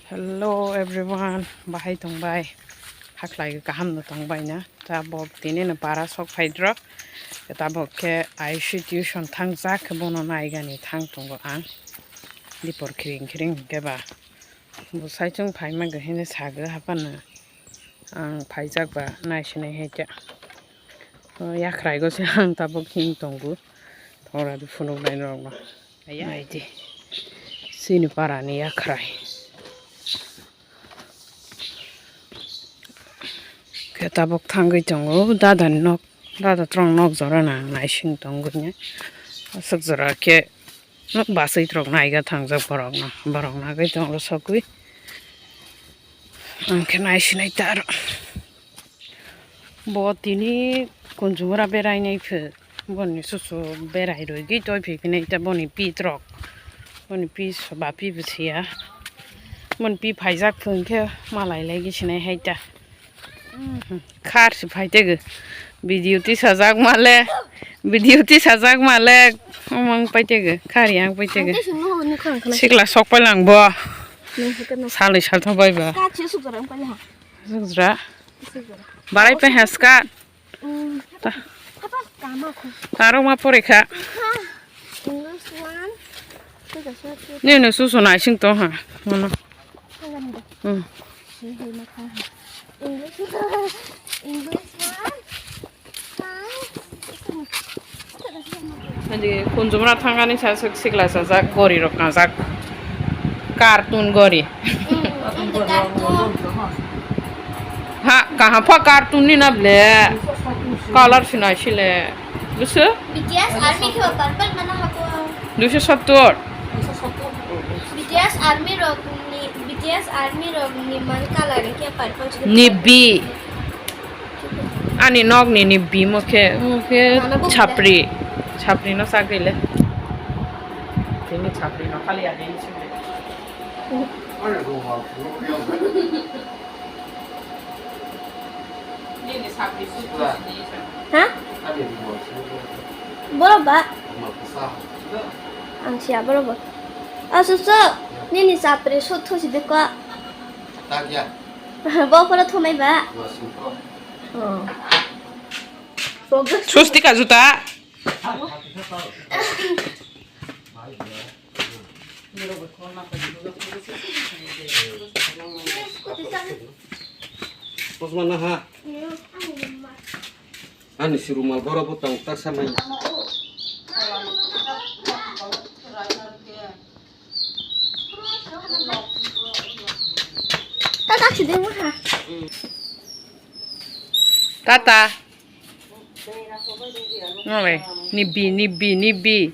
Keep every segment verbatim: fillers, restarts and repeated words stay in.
Hello everyone, bahai tongbai? Hakhlai kaham no tongbai na? Tabok tini no para sok phaidrok. Tabok khe aisi tuition thangjak khe bono naigani thang tongo ang. Dipor khiring khiring khe ba. Bo saichung phaima gahini sago hapana. Ang phaijak ba naisinai hai khe. O yakhrai go se ang tabok hing tongo. Thora di phunuk nai rok no. Naidi, chini parani yakhrai. Khe tabok thangwi tongo, dadani nok, dada trong nok jora na naising tongo ne. Aswk jora khe nok baswi rok naiga thangjak borok no, borok nagwi tongo sogwi. Ang khe naisinai ta aro. Bo tini kunjumura berainai phi, boni susu berai rwgwi toi phi phini ta boni pit rok, boni pit soba phi bwsiya, boni phi phaijak phi hwnkhe malai lai gwi sinai hai ta. Khar si phai tege, video tisajak male, video tisajak male, omang pai tege, khar yang pai tege. Sikla sok pai lang bo. Salni saltha bai ba. Sukjra. Barai pe haska. Taro ma pore kha. Ni no susu naising to ha. Mono. Hmm. English one. English one. Adi kunjumra thangani sa sik sikla sajak gori rok najak cartoon gori. Ha kaham pha cartoon ni na ble color sinai sile busu. B T S army khe purple mana hako. Duiso sottor. B T S army rok ni B T S army rok ni man color khe purple. Nibi. Ani nok ni nibi mo khe, mo khe chapri. Chapri no sagri le. Tini chapri no khali ani. Ha? Boro ba? Ang siya boro ba. Ah, susu. Nini chapri sut thosi de ko. Bo poro thumai ba? Oh. Susti ka juta. Bosmana ha. Ani si rumal boro bo tang ta samai. Tata si de ha. Tata. Nole, nibi, nibi, nibi.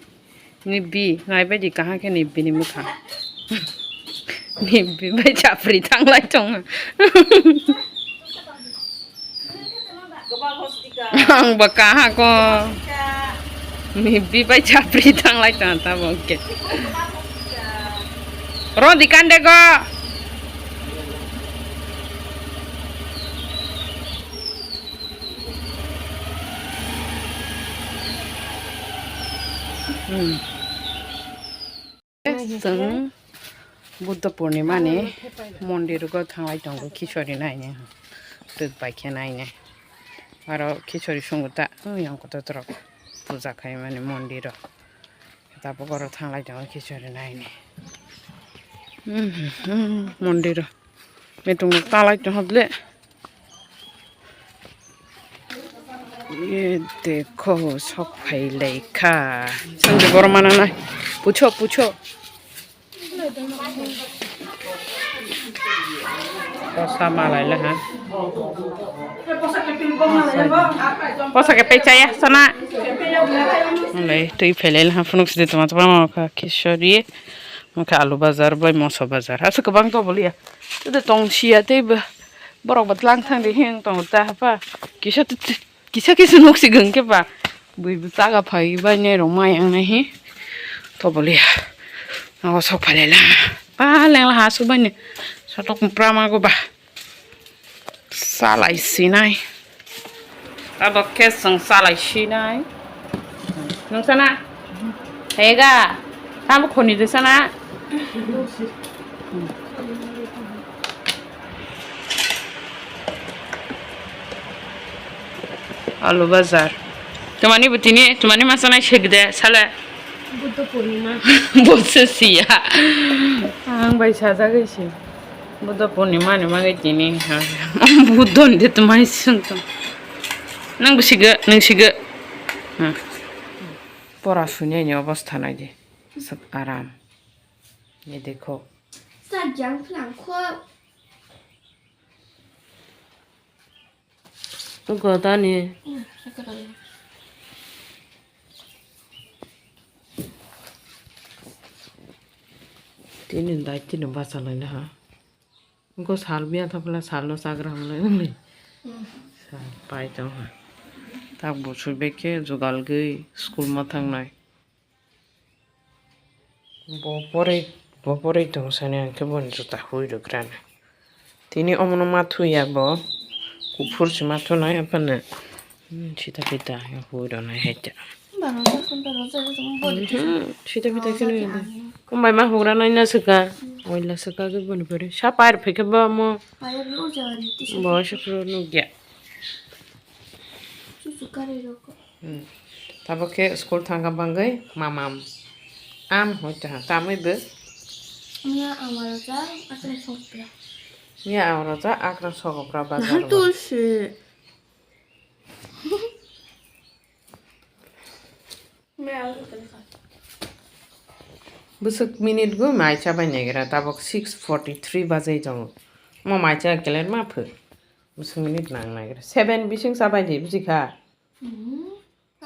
Nibi, naibaidi kaham khe nibi ni mwkhang. Nibi bai chapri thanglai tongo. Ang ba kaha ko. Nibi bai chapri thanglai tongo tabok khe. Rodi kande go. Hmm. Chwng Buddha Purnima ni mondir go thanglai tongo khichori naine, twk bai khe naine. Aro khichori sungo ta, yang kotor kotor puja khaimani mondiro. Tabuk oro thanglai tongo khichori naine. Mondiro. Metung talai tong hable. Ye dekho, sok phai lai kha. Sangde boro mana nai. Pucho, pucho. Posa malai le ha. Posa ke pe chaya sana. Lai twi phelai le ha phunuk sidi toma toma ma kha khichori. Ma kha alu bazar bai moso bazar. Asa kwbang to boliya. Tei tong siya tei ba, borok ba tlang thang di hing tong ta hapa. Kisa tu, kisa kisa nuk si geng ke ba. Bui bu taga phai bai ne rong mai ang ne hi. To boliya. Nago sok phale la. Pa leng la ha su bai ne. Sotok prama go ba. Salai sinai. Abo khe chwng salai sinai. Nung sana? Hega. Tamo khoni de sana? Alu bazar. Twmani bwtwini, twmani masa nai segde, sale. Buddha Purnima. Buddha siya. Ang bai sajagwi si. Buddha Purnima ni bagwi tini. Buddha ni de twmai swng tong. Nang bwsigo, nang sigo. Hmm. Pora suinai ni obostha nai di. Swk aram. Ye dekho. Sajang phlang kho. Godani. Tini dai tini basa lai na ha. Go sal biya thapla sal no sagra hamlai nangli. Sal pai tong ha. Tak bo sui beke jugal gwi school ma thangnai. Bo poroi, bo poroi tong sani ang khe boni juta hui rwgrana. Tini omono ma thuya bo, kuphur se ma thunai aphano. Hmm, sita pita hui rwnai hai ta. Baro jason baro jason boni. Hmm, sita pita khe nui. Kumbai ma hugra nai na swka. Oila swka khe boni pore. Sa pair phai khe ba mo. Pair no jani tisa. Bo se phuru nugya. Chuchu kari roko. Hmm. Tabok khe school thangkha bangwi mamam. Am hoi ta tamwi bo. Miya amaro ja akra sokpra. Miya amaro ja akra sokopra bazar. Nahar tulsi. Miya amaro ja. Bwswk minute go mai chabai naigra tabok six forty three bajai tongo. Mo mai cha keler ma phu. Bwswk minute nang naigra. Seven bising chabai di bujikha. Hmm.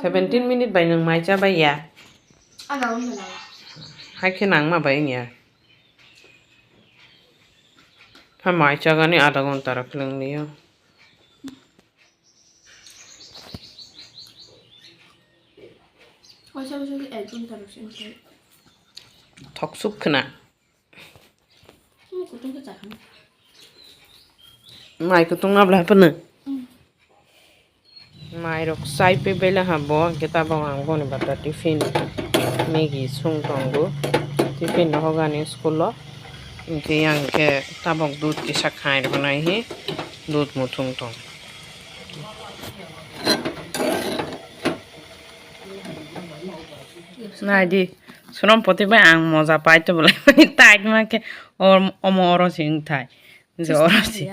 Seventeen minute bai nwng mai cha bai ya. Ada wngna nang. Hai khe nangma bai wngya. Ha mai chagani adha ghonta rok philwng liyo. Waisa waisa khe ek ghonta rok se wngkhe. Thok suk khna. Hmm, kutung khe chakha. Mai kutung abla hapano. Hmm. Mai rok sai pe bela ha bo, hwnkhe tabok ang boni bata tiffin, Maggi sung tongo. Tiffin no hogani school o. Hwnkhe yang khe tabok dud kisa khai rwnai hi dud muthung tong. Nai di, Surom poti bai ang moja pai to bolai mani tait ma khe or-, omo oro se wng thai. Je oro se.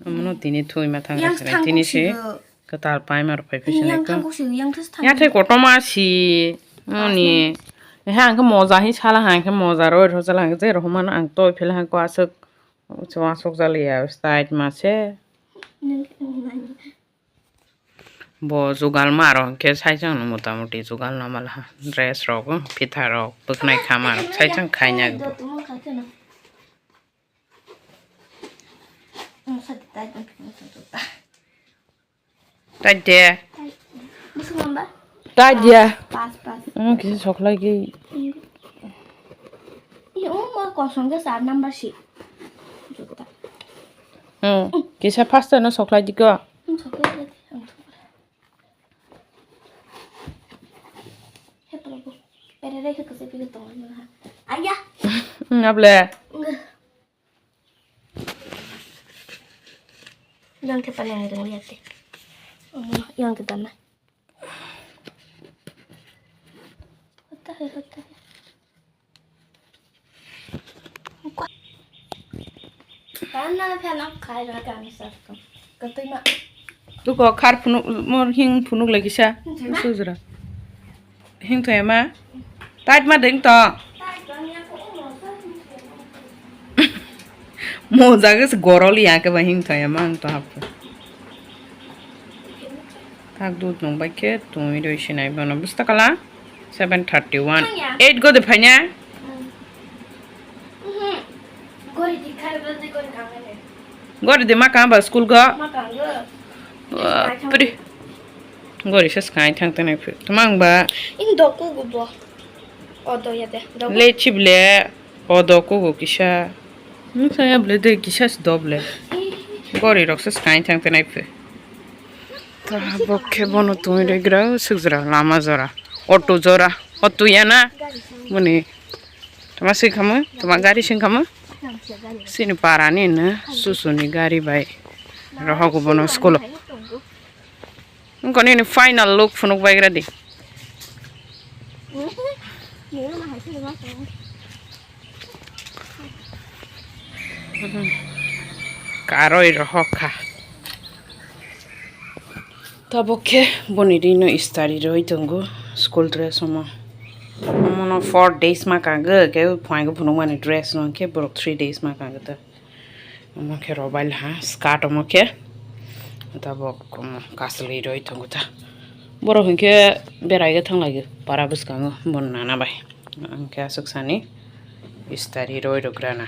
Omono tini thui ma thang yang se thang tini kok se sigo. Kwtal pai ma rok pai phi se yang nai thang ko. Kok se yang thas thang. Ya thai kotor ma si. Moni. He ang khe moja hi sala ang khe moja roi rojal ang khe je rohman ang toi phela ang ko aswk. Chuwa sok jali ya side ma se. Nang, nang. Bo jugal ma rok hwnkhe saichung no mota moti jugal no mala dress rok, phitha rok, bwkhnai khama rok saichung khaina. Tai de. Tai dia. Pas, pas. Omo kisa soklai ki. Ini umur kosong ke sar number si. Juta. Hmm, kisa first no soklai diko. Hmm, soklai diko. He Prabhu, pere re ke kese pile tong na. Aya. Hmm, able. Nge. Yang ke panang reng lihat deh. Oh, yang ke tanah. What the hell, what the hell? Duko khar phunuk, mor hing phunuk lagi sa. Sujra. Hing thoya ma. Tait ma ding to. Mo jaga se gorol ya ke ba hing thoya ma ang to hap. Thak dud nung bai khe tungwi roi sinai bono. Busta kala? Seven thirty one. Thangya. Eight go de phaina? Hmm. Mhm. Gori di khai ba de gori kang ne. Gori de ma kang ba school go? Ma kang go. Bapre. Gori se skai thang tanai phu. Tamang ba. In doku go bo. O do ya de. Doku. Le chible. Odo kugo kisa. Nung saya ble de kisa si doble. Gori rok se skai thang tenai phe. Ta bok khe bono tungwi de gra sukjra lama jora. Auto jora. Auto yana. Muni. Tama sing khamu? Tama gari sing khamu? Sini para ni na susu ni gari bai. Rohogo bono school. Wngkha nini final look phunuk baigra di. Karoi rohok kha. Tabok khe boni rino istari roi tongo school dress omo. Omono four days ma kango, khe phuaingo phunukmani dress no khe borok three days ma kango ta. Omo khe robail ha, skirt omo khe. Tabok omo kasalwi roi tongo ta. Borok hinkhe berai khe thanglaio para bwskango bo nana bai. Ang khe aswk sani istari roi rwgrana.